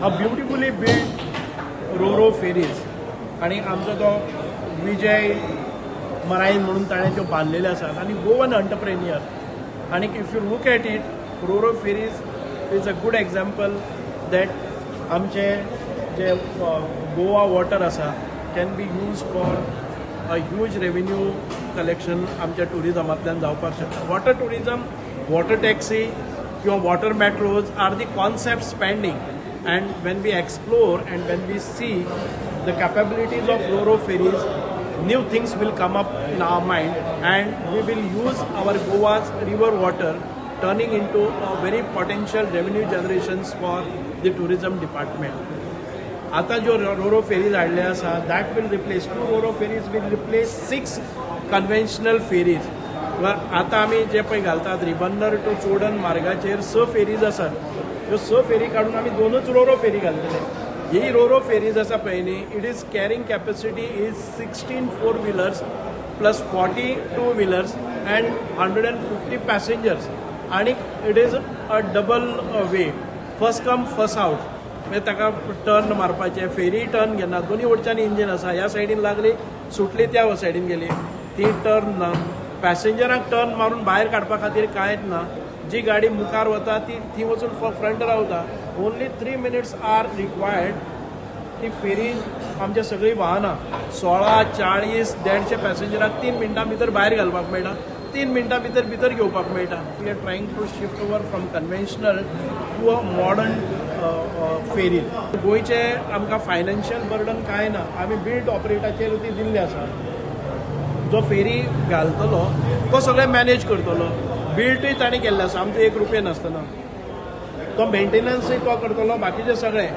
A beautifully built ro-ro ferries आनी आमचो तो विजय मरायन म्हणून ताणें त्यो बांदलेल्यो आसात आनी गोवन अंटरप्रेन्युअर. आनी if you look at it, ro-ro ferries is a good example that आमचे जे गोवा वॉटर आसा can be use for a huge revenue collection आमच्या ट्युरिजमांतल्यान जावपाक शकता. वॉटर ट्युरिजम, वॉटर टॅक्सी किंवा water metros are the concept pending, and when we explore and when we see the capabilities of ro-ro ferries, new things will come up in our mind and we will use our Goa's river water turning into a very potential revenue generations for the tourism department. आता ज्यो रोरो fairies हाडले आसा, that will replace, two ro-ro ferries will replace six conventional ferries. आतां आमी जे पळय घालतात, Ribandar two Chodan मार्गाचेर स फेरीज आसात. ह्यो स फेरी काडून आमी दोनूच रोरो फेरी घालतले. ही रोरो फेरीज आसा पळय न्ही, it is carrying capacity is 16 four wheelers plus 40 two wheelers and 150 passengers आणि it is a double way, first come first out. मागीर ताका टर्न मारपाचें, फेरी टर्न घेना. दोनी वटच्यान इंजीन आसा. ह्या सायडीन लागली, सुटली, त्या सायडीन गेली, ती टर्न ना. पॅसेंजरांक टर्न मारून भायर काडपा खातीर कांयच ना. जी गाडी मुखार वता ती थंय वचून फ्रंट रावता. Only 3 minutes are required. ती फेरी आमच्या सगळीं वाहनां 16, 40, 150 पॅसेंजराक 3 मिनटां भितर भायर घालपाक मेळटा, 3 मिनटां भितर भितर घेवपाक मेळटा. We are trying to shift over from conventional to a modern ferry. गोंयचे आमकां फायनान्शियल बर्डन कांय ना. आमी बिल्ट ऑपरेटाचेर ती दिल्ली आसा. जो फेरी घालतलो तो सगळें मॅनेज करतलो. बिल्टूय ताणें केल्लें आसा, आमचो एक रुपया नासतना. तो मेंटेनन्सूय तो करतलो, बाकीचें सगळें.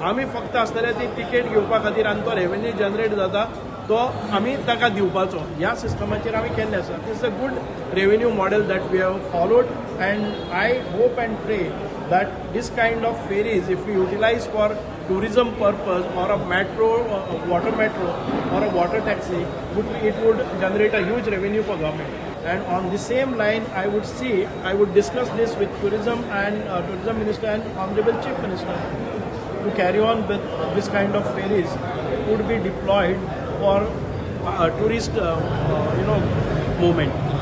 आमी फक्त आसतले ती तिकेट घेवपा खातीर आनी तो रेवेन्यू जनरेट जाता तो आमी ताका दिवपाचो. ह्या सिस्टमाचेर आमी केल्लें आसा. It's a good revenue model that we have followed, and I hope and pray that this kind of ferries, if we utilize for tourism purpose or a metro, water metro or a water taxi, would it would generate a huge revenue for government. And on the same line, I would discuss this with tourism and tourism minister and honorable chief minister to carry on with this kind of ferries would be deployed for tourist movement.